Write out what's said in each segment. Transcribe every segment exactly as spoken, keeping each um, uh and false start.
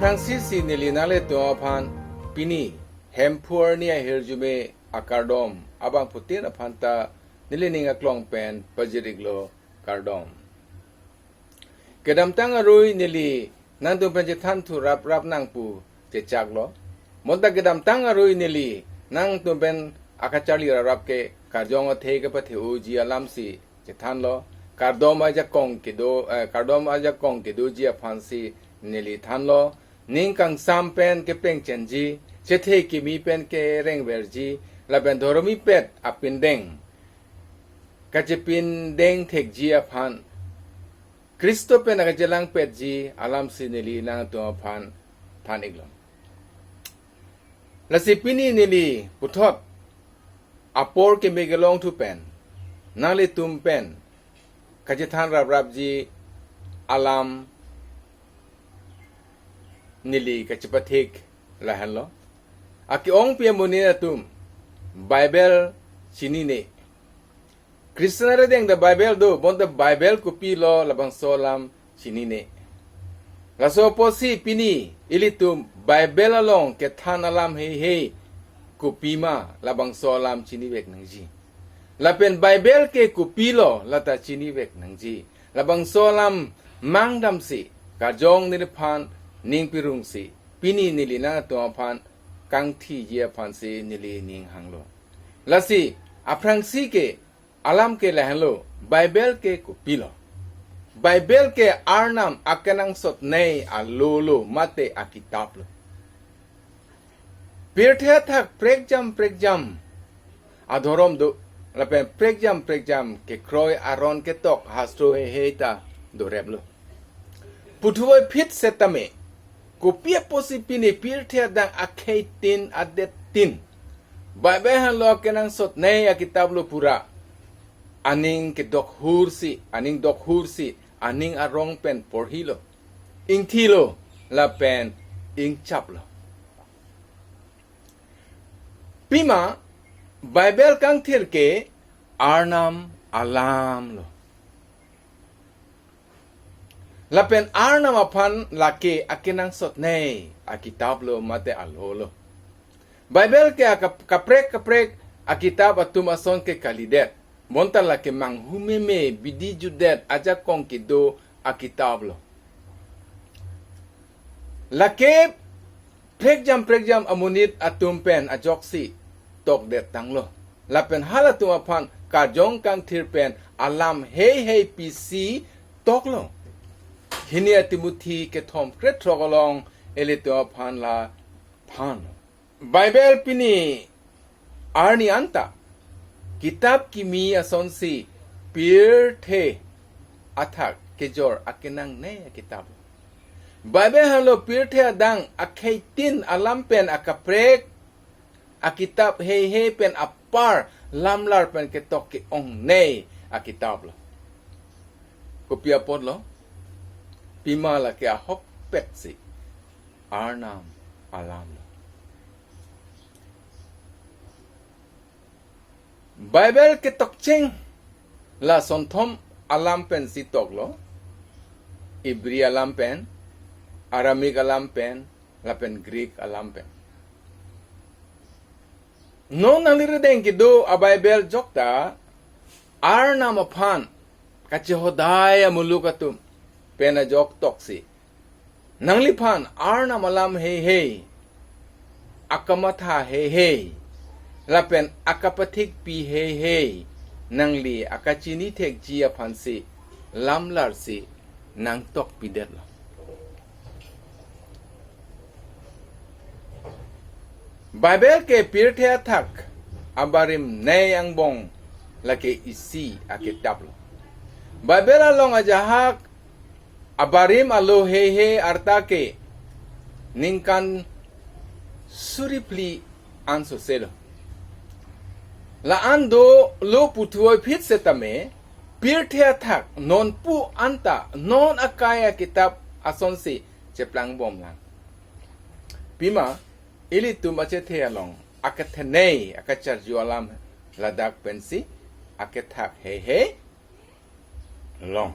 Thangsisi neli nanglitum aphan pini Hemphu arni ahirjume akardom abangphutin aphanta neli ning aklong pen pajir-iklo, kardom. Kedamtang arui neli nangtum pen chethan thu raprap nang pu chechaklo. Bonta kedamtang arui neli nangtum pen akacharli raprap ke karjong athe kepathe-oji alamsi chethanlo. Kardom ajakong kedo, eh, kardom ajakong kedoji aphansi neli thanlo. Ning kangsam pen keplengchenji, chethe kimi pen kerengverji, lapen dhoromipet apindeng kachepindeng thekji aphan, Khristo pen akachelang petji alamsi neli nangtum aphan than-iklo. Lasi pini neli puthot apor keme kelong thu pen nanglitum pen kachethan raprapji alam neli kachepathik lahenlo. Ake-ongpi amonit atum Bible chinine. Christian arideng ta Bible do, bonta Bible kopilo labangso alam chinine. Laso apotsi pini ilitum Bible along kethan alam heihei kopima labangso alam chinivek nangji. Lapen Bible ke kopilo lata chinivek nangji. Labangso alam mangdamsi karjong neliphan ning pirungsi pini neli nangtum aphan kangthiji aphansi neli ning hanglo. Lasi aphrangsi ke alam ke lahenlo, Bible ke kopilo. Bible ke Arnam akenangsotnei alolo mate akitaplo. Pirthe athak prekjam prekjam adhorom do, lapen prekjam prekjam kekroi aron ketok hastro heihei ta doreplo. Puthuvoi phit setame, kopi apotsi pini pirthe adang akhei tin adet tin Bible henlo akenangsotnei akitaplo pura aning kedokhursi, aning dokhursi, aning arong pen porhilo, ingthilo, lapen ingchaplo. Pima Bible kangthir ke Arnam alamlo. Lapen Arnam aphan lake akenangsotnei akitaplo mate alolo. Bible ke akap-, kaprek kaprek akitap atum ason ke kalidet. Bonta lake manghumeme bidi jutdet ajakong kedo akitaplo. Lake prekjam prekjam amonit atum pen ajoksi tokdet tanglo. Lapen halatum aphan karjong kangthir pen alam heihei pisi toklo. Hini a-Timothy kethom krethrok along ilitum aphan la than. Bible pini arni anta kitap kimi asonsi pirthe athak kejor akenangnei akitap. Bible henlo pirthe adang akhei tin alam pen akaprek akitap heihei pen apar lamlar pen ketok ke-ongnei akitaplo. Kopi apotlo? Pima lake ahokpetsi Arnam alamlo. Bible ketokcheng la sonthom alam pensi toklo, Hebri alam pen, Aramaic alam pen, lapen Greek alam pen. Non nangli rideng kedo a-Bible jokta Arnam aphan kachehodai amuluk atum pen ajok toksi nangliphan Arnam alam heihei, akamatha heihei, lapen akapathikpi heihei nangli akachini thekji aphansi lamlarsi nangtokpidetlo. Bible ke pirthe athak abarim nei angbong lake isi akitaplo. Bible along ajahak abarim alo heihei arta ke ningkan suri phli an soselo. La-an dolo puthuvoi phit setame pirthe athak nonpu anta non akai akitap asonsi cheplangbomlang. Pima ilitum achethe along akethenei akacharju alam ladak pensi akethak heihei long.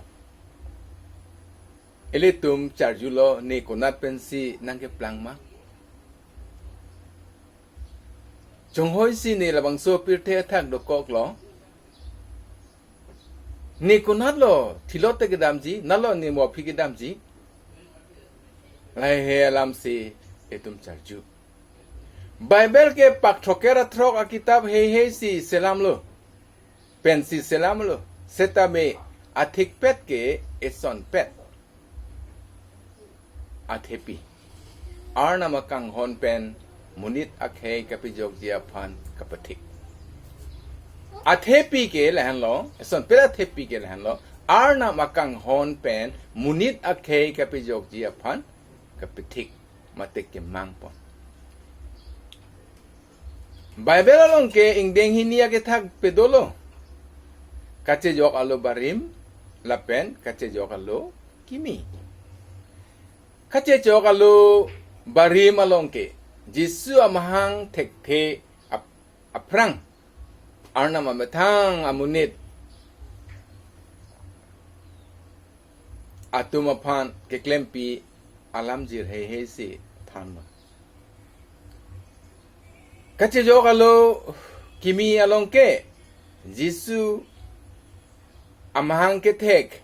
Ilitum charjulo, ne konat pensi nangkeplang ma? Chonghoi si ne labangso pirthe athak dokoklo. Ne konatlo, thilot te kedamji, nalo ne mo aphi kedamji. Lahei alam si itum charju. Bible ke pak throkkep ra throk akitap heihei si selamlo. Pensi selamlo. Setame athikpet ke isonpet. Athepi. Arnam akanghon pen monit akhei kapejokji aphan kapathik. Athepi ke lahenlo, isonpet athepi ke lahenlo, Arnam akanghon pen monit akhei kapejokji aphan kapathik, mate kemangpon. Bible along ke ingdeng hini akethak pe dolo. Kachejok alo barim, lapen kachejok alo kimi. Kachejok alo barim along ke, Jisu amahang thekthe ap-, aphrang, Arnam amethang amonit atum aphan keklempi alamjir heihei si thanlo. Kachejok alo kimi along ke, Jisu amahang kethek,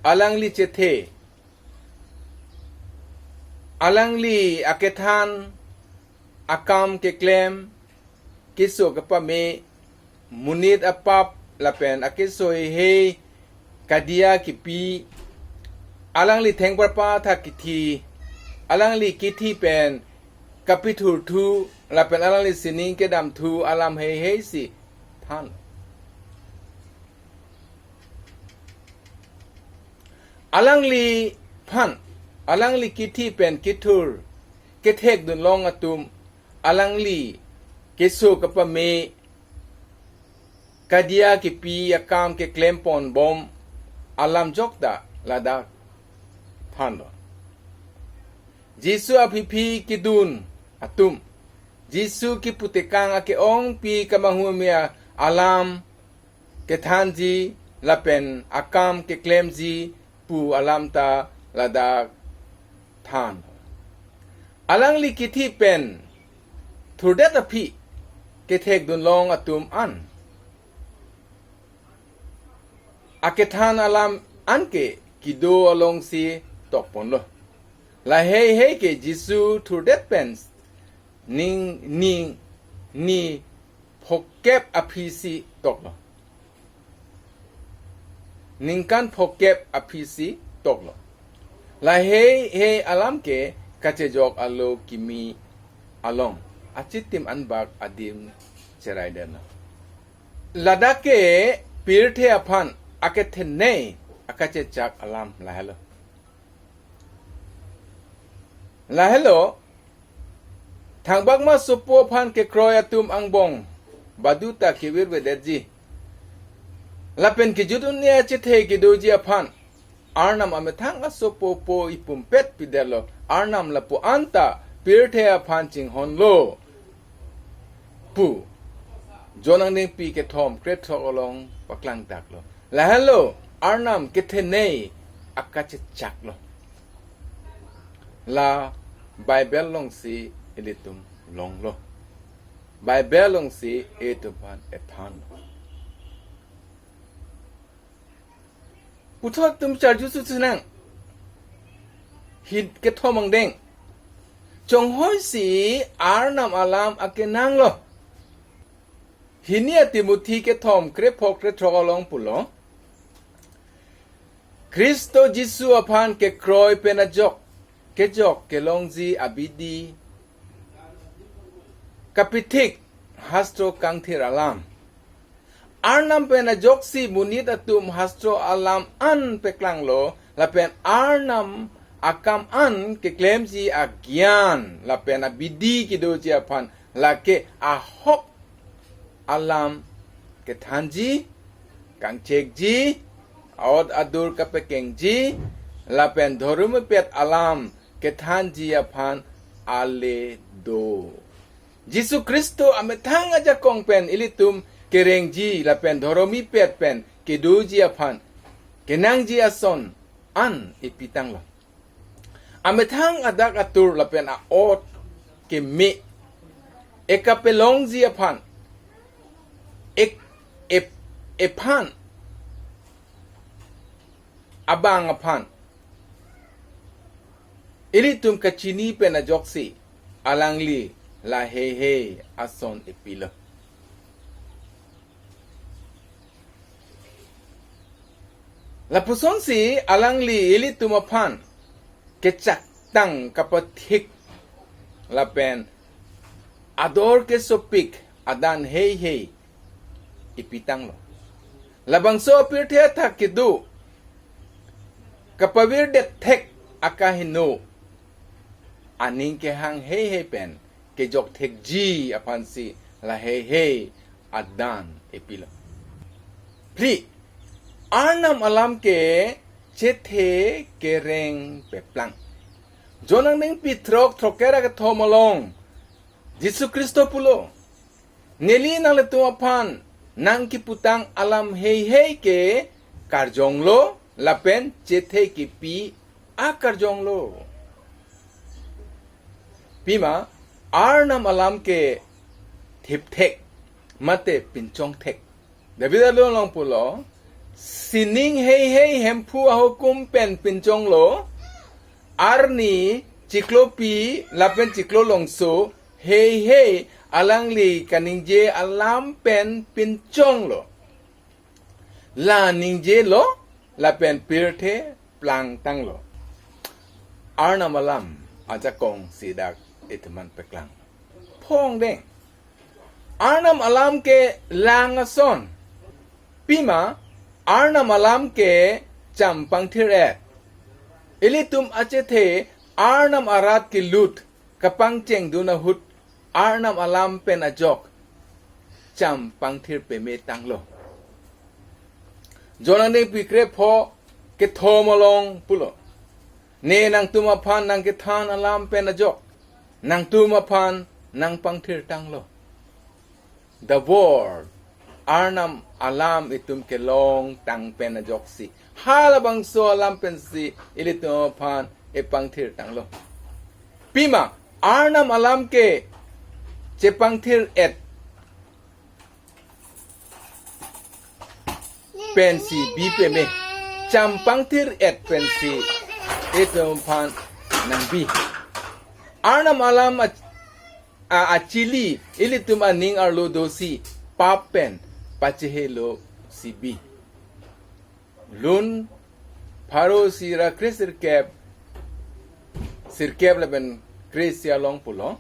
alangli chethe, alangli akethan, akam keklem, keso kepame, monit apap lapen akeso heihei, kadiya kipi, alangli thengparpa athak kithi, alangli kithi pen kapethurthu, lapen alangli sining kedamthu alam heihei si than. Alangliphan, alangli kithi pen kethur, kethekdun long atum, alangli keso kepame, kadiya kipi akam keklempon bom alam jokta ladak thanlo. Jisu aphiphi kedun atum, Jisu kiputekang ake-ongpi kamahumya alam kethanji lapen akam keklemji pu alam ta ladak than. Alangli kithi pen thurdet aphi kethekdun long atum an akethan alam anke kedo alongsi tokponlo. Lahei hei ke Jisu thurdet pen ning, ning, ni phokep aphisi toklo. Ningkan phokep aphisi toklo. Lahei hei alam ke kachejok alo kimi along achitim anbak adim cherai detlo. Ladak ke pirthe aphan akethenei akachechak alam lahelo. Lahelo, thangbak ma sopo aphan kekroi atum angbong baduta kevirvedetji. Lapen kejut un-e achethe kedoji aphan Arnam amethang asopo po ipumpet pidetlo. Arnam lapu-an ta pirthe aphan chinghonlo pu John angdengpi kethom krethrok along paklangdaklo. Lahelo Arnam kethenei akachechaklo. La Bible alongsi ilitum longlo. Bible alongsi ilitum aphan ethanlo. Puthot atum charju susunang. Hit kethom angdeng. Chonghoi si Arnam alam akenanglo. Hini a-Timothy kethom krephok krethrok along pulo. Khristo Jisu aphan kekroi pen ajok, kejok kelongji abidi kapithik hastro kangthir alam. Arnam pen ajoksi monit atum hastro alam an peklanglo, lapen Arnam akam an keklemji agyan, lapen abidi kedoji aphan lake ahok alam kethanji, kangchekji, aot adur kapekengji, lapen dhorom ipet alam kethanji aphan ale do. Jisu Khristo amethang ajakong pen ilitum kerengji lapen dhorom ipet pen kedoji aphan kenangji ason an ipitanglo. Amethang adak atur lapen a-ot keme ekapelongji aphan, ek, ep, ephan abang aphan ilitum kachini pen ajoksi alangli la heihei ason epilo. Lapusonsi alangli ilitum aphan kechaktang kapathik lapen ador kesopik adan heihei epitanglo. Labangso apirthe athak kedo kapavirdet thek akaheno aning kehang heihei pen kejok thekji aphansi la heihei adan epilo. Phli, Arnam alam ke chethe kereng peplang. John angdengpi throk, throkkep ra kethom along Jisu Khristo pulo, neli nanglitum aphan nangkeputang alam heihei ke karjonglo lapen chethe kepi akarjonglo. Pima Arnam alam ke thipthek mate pinchongthek. David alun along pulo, sining heihei Hemphu ahukum pen pinchonglo, arni chiklopi lapen chiklolongso heihei alangli kaningje alam pen pinchonglo. La ningjelo lapen pirthe plangtanglo. Arnam alam ajakong si dak ituman peklang. Phongdeng. Arnam alam ke lang ason. Pima Arnam alam ke champangthir-et. Ilitum achethe Arnam arat kelut kapangchengdun ahut Arnam alam pen ajok champangthir pemetanglo. John angdengpi krepho kethom along pulo, ne nangtum aphan nangkethan alam pen ajok nangtum aphan nangpangthirtanglo. The word, Arnam alam itum kelongtang pen ajoksi halabangso alam pensi ilitum aphan epangthirtanglo. Pima Arnam alam ke chepangthir-et pensi bi peme, champangthir-et pensi itum aphan nangbi. Arnam alam a, a, achili ilitum aning arlo dosi pap pen pachehelo si bi. Lun pharo isi ra kresirkep, sirkep lapen kre-isi along pulo,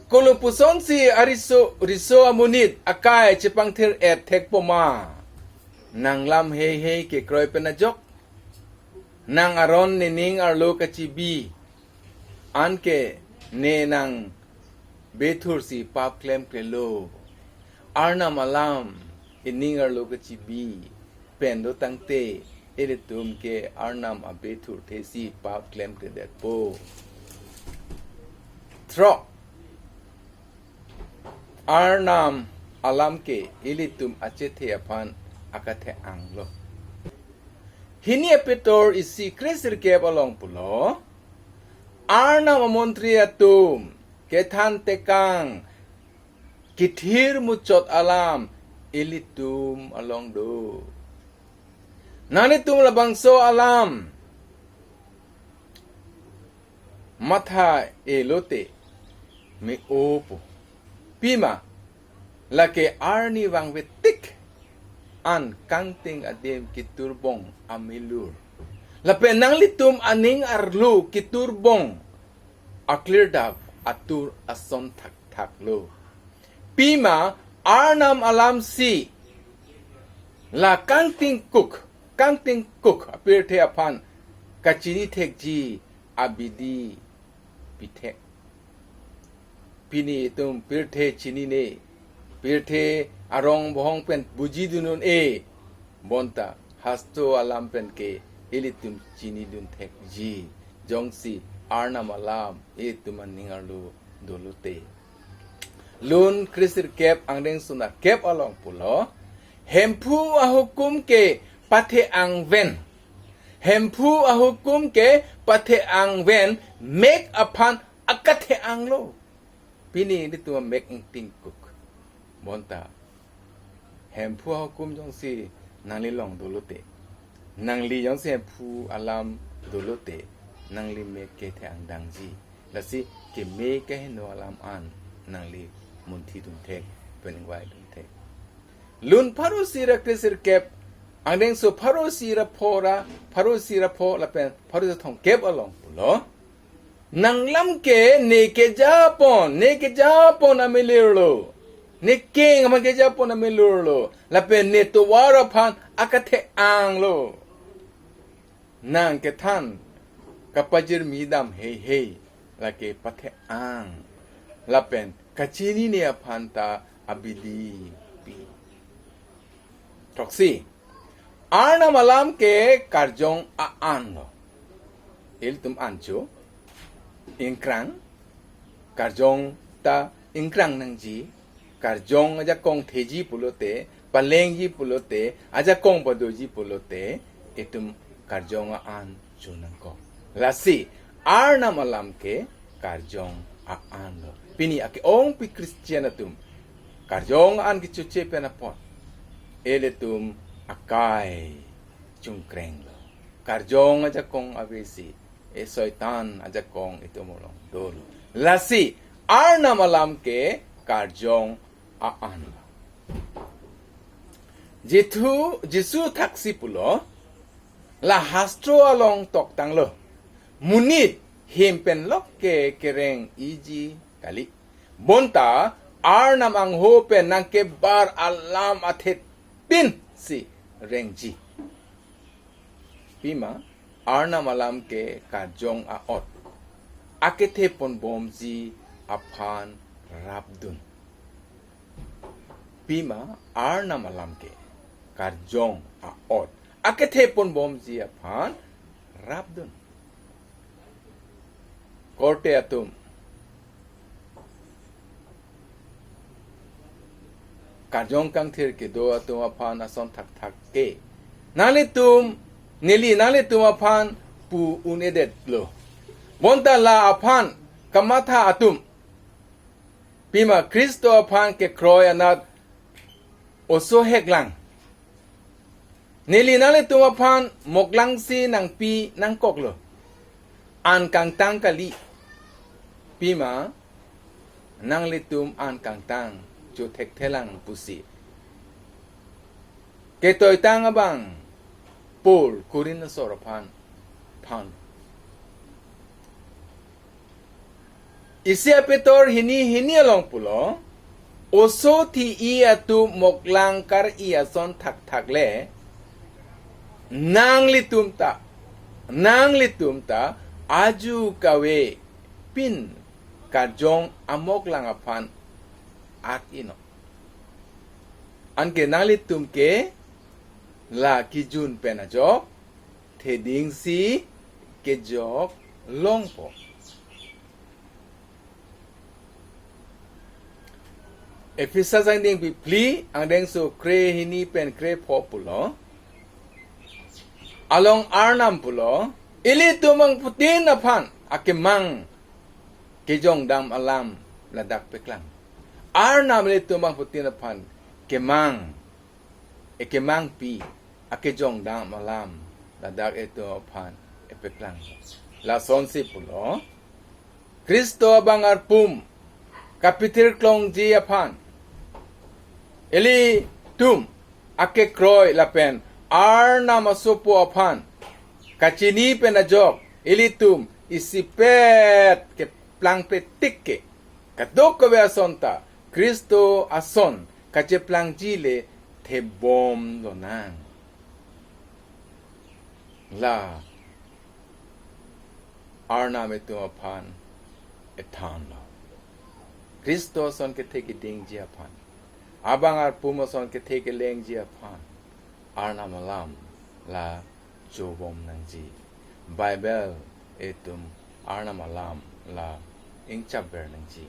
kolo pusonsi ariso, riso amonit akai chepangthir-et thekpo ma? Nang lam heihei kekroi pen ajok, nang aron nening arlo kachibi, anke ne nangbethursi pap klemklelo. Arnam alam ining arlo kachibi pen dotangte, ilitum ke Arnam abethurthesi pap klemkledetpo. Throk, Arnam alam ke ilitum achethe aphan akethe-anglo. Hini aPeter isi kresirkep along pulo, Arnam amontri atum kethan tekang kethir muchot alam ilitum along do. Nanglitum labangso alam matha-e lote me-opo. Pima lake arni vangve tik an kangting adim keturbong amelur, lapen nanglitum aning arlo keturbong aklirdap atur ason thakthaklo. Pima Arnam alamsi la kangtingkuk, kangtingkuk apirthe aphan kachini thekji abidi pithek. Pini itum pirthe chinine, pirthe arong bohong pen bujidun un-e, bonta hasto alam pen ke ilitum chinidun thekji, jongsi Arnam alam itum aning arlo dolote. Lun kresirkep angdeng sona kep along pulo, Hemphu ahukum ke pathe-ang ven, Hemphu ahukum ke pathe-ang pen mek aphan akathe-anglo. Pini nelitum mek ingtingkuk. Bonta Hemphu ahukum jongsi nangli along dolote, nangli jongsi Hemphu alam dolote, nangli mek kethe-ang dangji. Lasi keme kehingno alam an nangli munthi dunthek, pen ingvaidun thek. Lun pharo isi ra kre sirkep, angdengso pharo isi ra pho ra, pharo isi ra pho lapen pharo isi ra thomkep along pulo. Nanglam ke ne kejapon, ne kejapon amelir lo. Ne keng ama kejapon amelir lo. Lapen ne tovar aphan akathe-anglo. Nang kethan kapajirmi dam heihei, lake pathe-ang. Lapen kachinine aphan ta abidi pi. Throksi, Arnam alam ke karjong a-an lo. Ilitum ancho, ingkrang, karjong ta ingkrang nangji, karjong ajakong theji pulote, palengji pulote, ajakong padoji pulote, itum karjong a-an cho nangkok. Lasi, Arnam alam ke karjong a-an lo. Pini ake-ongpi Christian atum karjong a-an kechoche pen apot, ilitum akai chungkreng lo. Karjong ajakong avesi, e Soitan ajakong itum along dolo. Lasi, Arnam alam ke karjong a-an lo. Jisu, Jisu thaksi pulo, la hastro along toktanglo. Monit him pen lok ke kereng-iji kali. Bonta Arnam angho pen nangkebar alam athe pinsi rengji. Pima Arnam alam ke karjong a-ot, akethe ponbomji aphan rapdun. Pima Arnam alam ke karjong a-ot, akethe ponbomji aphan rapdun. Korte atum, karjong kangthir kedo atum aphan ason thakthak ke, nanglitum, neli nanglitum aphan pu un-edetlo. Bonta la aphan kamatha atum, pima Khristo aphan kekroi anat oso heklang. Neli nanglitum aphan moklangsi nangpi nangkoklo. An kangtang kali. Pima nanglitum an kangtang cho thekthelang pusi ketoitang abang Paul Korinth asor aphan than. Isi aPeter hini hini along pulo, oso thi-i atum moklang kar-i ason thakthak le, nanglitum ta, nanglitum ta, aju kave pin karjong amoklang aphan ak-i non. Anke nanglitum ke la kejun pen ajok, thedingsi kejok longpo. Ephesus angdengpi phli, angdengso kre hini pen kre pho pulo. Along Arnam pulo, ilitum abangphutin aphan akemang kejongdam alam ladak peklang. Arnam ilitum abangphutin aphan kemang, ekemangpi akejongdam alam ladak itum aphan epeklang. Lasonsi pulo, Khristo abang arpum kapithirklongji aphan, ilitum akekroi lapen Arnam asopo aphan kachini pen ajok, ilitum isipet keplangpetik ke, kadokave ason ta Khristo ason kacheplangji le thebom lonang. La Arnam itum aphan ethanlo. Khristo ason kethe kedingji aphan, abang arpum ason kethe kelengji aphan, Arnam alam la chobom nangji. Bible itum Arnam alam la ingchapber nangji.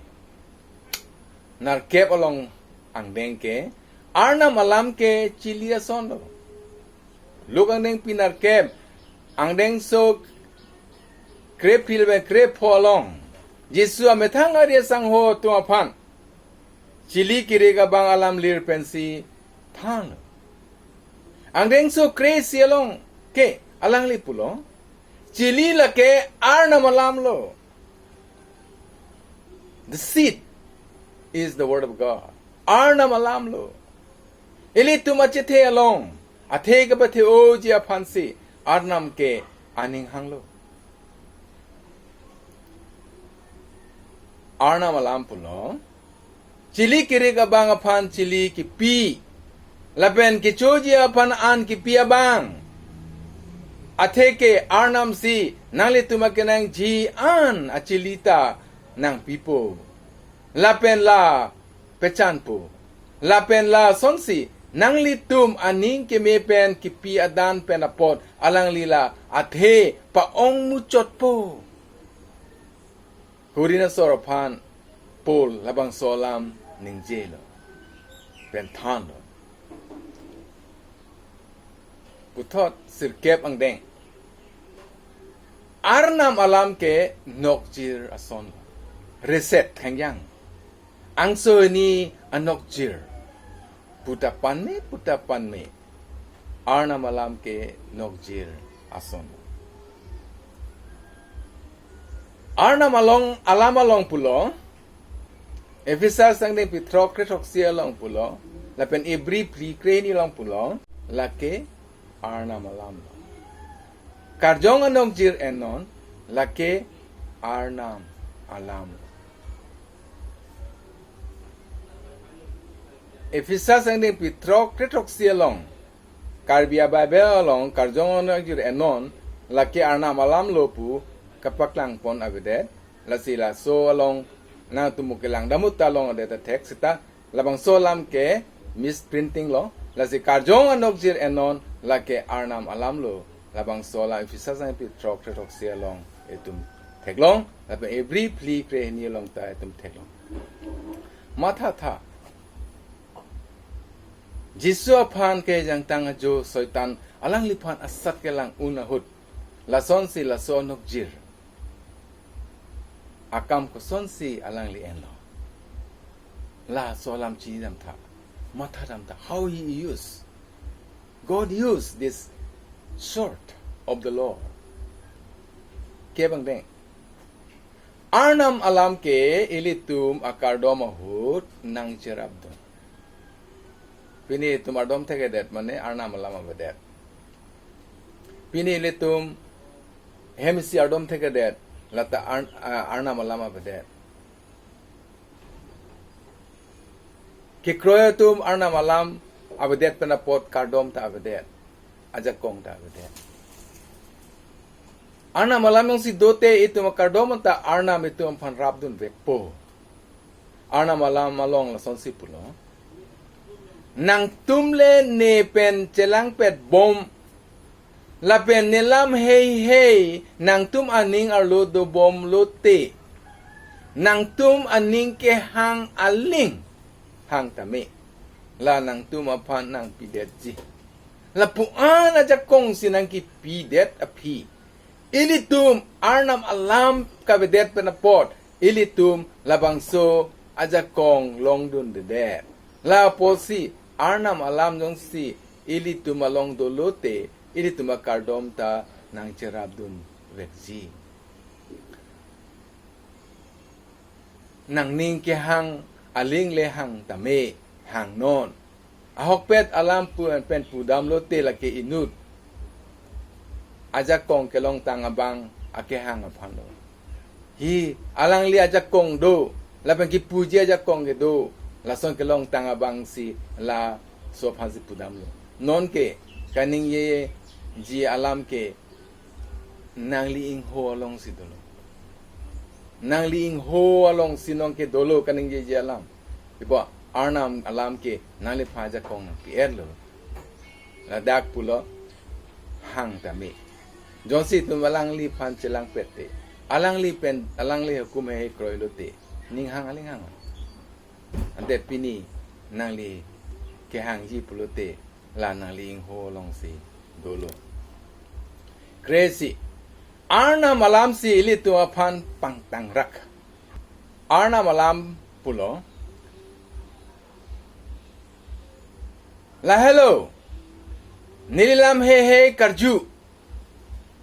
Nerkep along angdeng ke, Arnam alam ke chili ason lo. Luk angdengpi nerkep, angdengso krephli pen krepho along Jisu amethang ari asangho atum aphan chili kirik abang alam lir pensi thanlo. Angdengso kre-isi along ke alangli pulo, chili lake Arnam alam lo. The seed is the word of God. Arnam alam lo. Ilitum achethe along athe kapathe-oji aphansi Arnam ke aning hanglo. Arnam alam pulo, chili kirik abang aphan chili kipi, lapen kechoji aphan an kipi abang. Atheke Arnam si nanglitum akenangji an achili ta nangpipo, lapen la pechanpo. Lapen lasonsi nanglitum aning keme pen kipi adan pen apot alangli la athe pa-ong muchotpo. Korinth asor aphan Paul labangso alam ningjelo pen thanlo. Puthot sirkep angdeng. Arnam alam ke nokjir ason. Reset khangjang. Angso hini anokjir. Puta panme, puta panme. Arnam alam ke nokjir ason. Arnam along, alam along pulo. Ephesus angdengpi throk kre throksi along pulo. Lapen Hebri phli kre hini along pulo. Lake Arnam alam lo. Karjong anokjir enon lake Arnam alam lo. Ephesus angdengpi throk kre throksi along, Karbi a-Bible along karjong anokjir enon lake Arnam alam lo pu kapaklangpon avedet. Lasi laso along nangtum kelang damut ta longledet thek seta labangso alam ke misprinting lo. Lasi karjong anokjir enon lake Arnam alam lo. Labangso alam Ephesus angdengpi throk kre throksi along itum theklong. Lapen Hebri phli kre hini along ta itum theklong. Mathatha. Jisu aphan kejangtang ajo Soitan alangliphan asat kelang un ahut, lasonsi laso anokjir akam kosonsi alangli enlo. Laso alam chinidamtha, mathadamtha, how he use. God use this sword of the Lord. Kep angdeng. Arnam alam ke ilitum akardom ahut nangcherapdun. Pini itum ardom thekthe det mane Arnam alam avedet. Pini ilitum hem isi ardom thekthe det, lata Ar-, ah, Arnam alam avedet. Kekroi atum Arnam alam avedet pen apot kardom ta avedet. Ajakong ta avedet. Arnam alam jongsi dote itum akardom ta Arnam itum aphan rapdun vekpo. Arnam alam along lasonsi pulo. Nangtum le ne pen chelangpet bom. Lapen nelam heihei nangtum aning arlo dobom lote, nangtum aning kehang aling hang tame, la nangtum aphan nangpidetji. Lapu-an ajakong si nangkipidet aphi, ilitum Arnam alam kavedet pen apot, ilitum labangso ajakong longdundedet. Lapusi Arnam alam jongsi ilitum along dolote, ilitum akardom ta nangcherapdun vekji. Nangning kehang aling le hang tame, hangnon. Ahokpet alam pu pen pudam lote lake inut ajakong kelongtang abang akehang aphan lo. Hi alangli ajakong do, lapen kipuji ajakong kedo, lason kelongtang abang si laso aphan si pudam lo. Nonke kaningjeji alam ke nangli ingho alongsi dolo. Nangli ingho alongsi nonke dolo kaningjeji alam. Ipo Arnam alam ke nangliphan ajakong nangpi-etlo. Ladak pulo hang tame. Jongsi itum alangliphan chelangpet te, alangli pen, alangli hukum heihei kroi lote, ning hang aling hang. Ante pini nangli kehangji pulote, la nangli ingho alongsi dolo. Kre-isi. Arnam alamsi ilitum aphan pangtangrak. Arnam alam pulo, lahelo, neli lam heihei karju.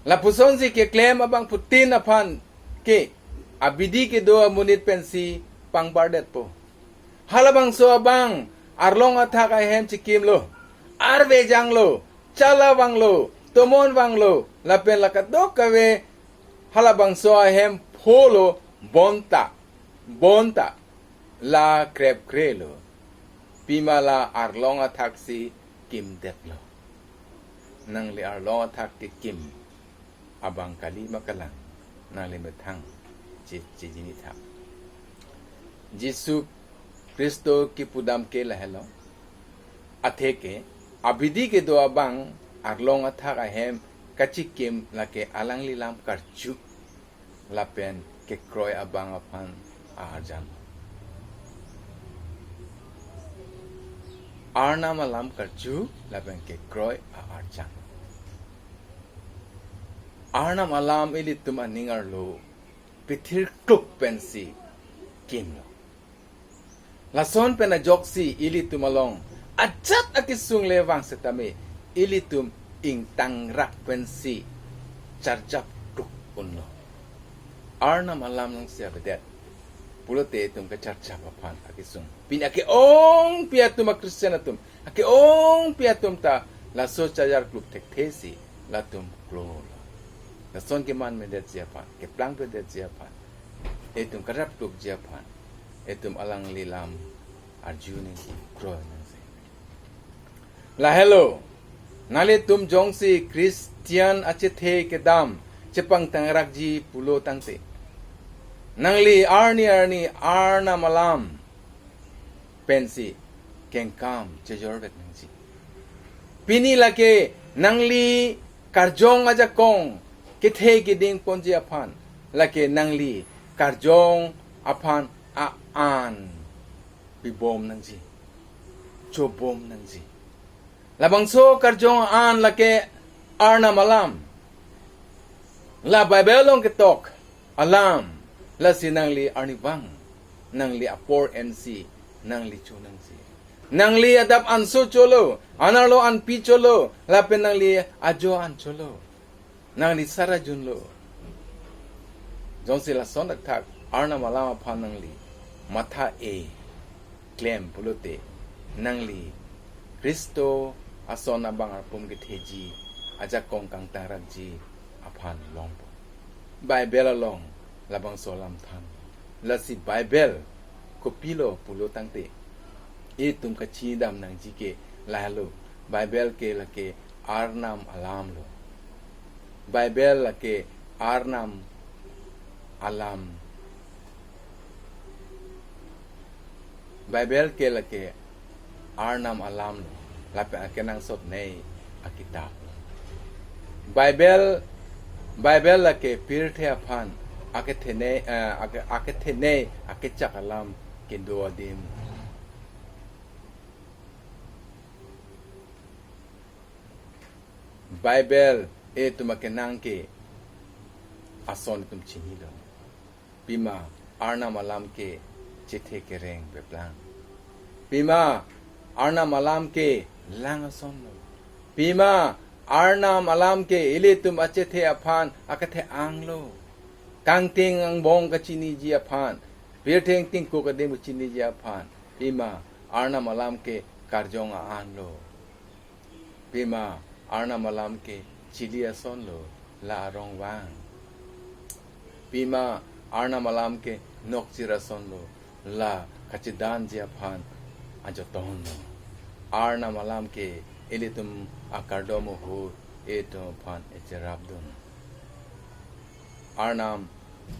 Lapusonsi keklem abangphutin aphan ke abidi kedo amonit pensi pangpardetpo. Halabangso abang arlong athak ahem chikimlo, arve janglo, chala vanglo, tomon vanglo, lapen la kadokave halabangso ahem pholo, bonta, bonta la krepkrelo. Pima la arlong athaksi kimdetlo. Nangli arlong athak kekim abang kali ma kalang, nangli methang che, chejinitha. Jisu Khristo kipudam ke lahelo. Atheke abidi kedo abang arlong athak ahem kachikim lake alangli lam karju lapen kekroi abang aphan a-arjan. Arnam alam karju lapen kekroi a-arjan. Arnam alam ilitum aning arlo pithir kluk pensi kimlo. Lason pen ajoksi ilitum along ajat akesung le vang setame ilitum ingtangrak pensi charjap kluk unlo. Arnam alam alongsi avedet pulote itum kacharjap aphan akesung. Pini ake-ongpi atum a-Christian atum, ake-ongpi atum ta laso charjap kluk thekthesi latum klolo. Lason keman medetji aphan, keplang pedetji aphan, itum karap klukji aphan, itum alangli lam arju nangji, kroi nangji. Lahelo, nanglitum jongsi Christian achethe kedam chepangtangrakji pulo tangte, nangli arni arni Arnam alam pensi kengkam chejorvek nangji. Pini lake nangli karjong ajakong kethe keding ponji aphan, lake nangli karjong aphan a-an pibom nangji, chobom nangji. Labangso karjong an lake Arnam alam. La Bible along ketok alam, lasi nangli arnivang, nangli apor ensi, nangli cho nangji. Nangli adap anso cholo, anerlo anpi cholo, lapen nangli ajo an cholo. Nangli sar ajunlo. Jongsi lason athak Arnam alam aphan nangli matha-e klem pulote, nangli Khristo ason abang arpum ketheji ajakong kangtangrakji aphan longpo. Bible along labangso alam than. Lasi Bible kopilo pulo tangte, itum kachinidam nangji ke lahelo, Bible ke lake Arnam alamlo. Bible lake Arnam alam. Bible ke lake Arnam alamlo. Lapen akenangsotnei akitap. Bible, Bible lake pirthe aphan akethenei, eh, ake-, akethenei akechak alam kedo adim. Bible itum akenang ke ason itum chinilo. Pima Arnam alam ke chethe kereng peplang. Pima Arnam alam ke lang asonlo. Pima Arnam alam ke ilitum achethe aphan akethe-anglo. Kangting angbong kachiniji aphan, pirthe ingtingkuk adim kachiniji aphan, pima Arnam alam ke karjong a-anlo. Pima Arnam alam ke chili asonlo, la arong vang. Pima Arnam alam ke nokchir asonlo, la kachedanji aphan ajotonlo. Arnam alam ke ilitum akardom ahut itum aphan echerapdun. Arnam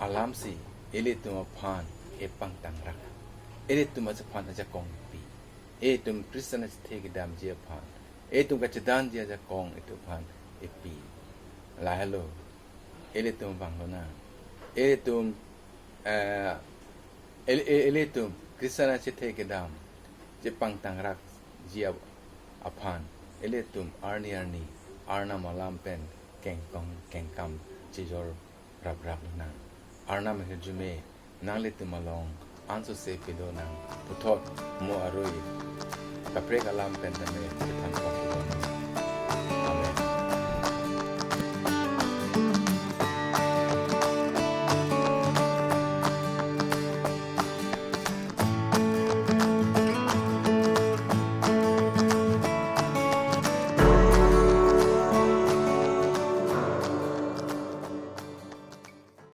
alamsi ilitum aphan epangtangrak. Ilitum aphan ajakong epi. Itum Christian achethe kedamji aphan, itum kachedanji ajakong itum aphan epi. Lahelo, ilitum vanglonang. Ilitum, eh, il-, il-, ilitum Christian achethe kedam chepangtangrakji ap-, aphan, ilitum arni arni Arnam alam pen kengkong kengkam chijor raprap nang. Arnam ahirjume nanglitum along ansose pidunang puthot mo arui kaprek alam pen tame kethan pon pidunang. Amen.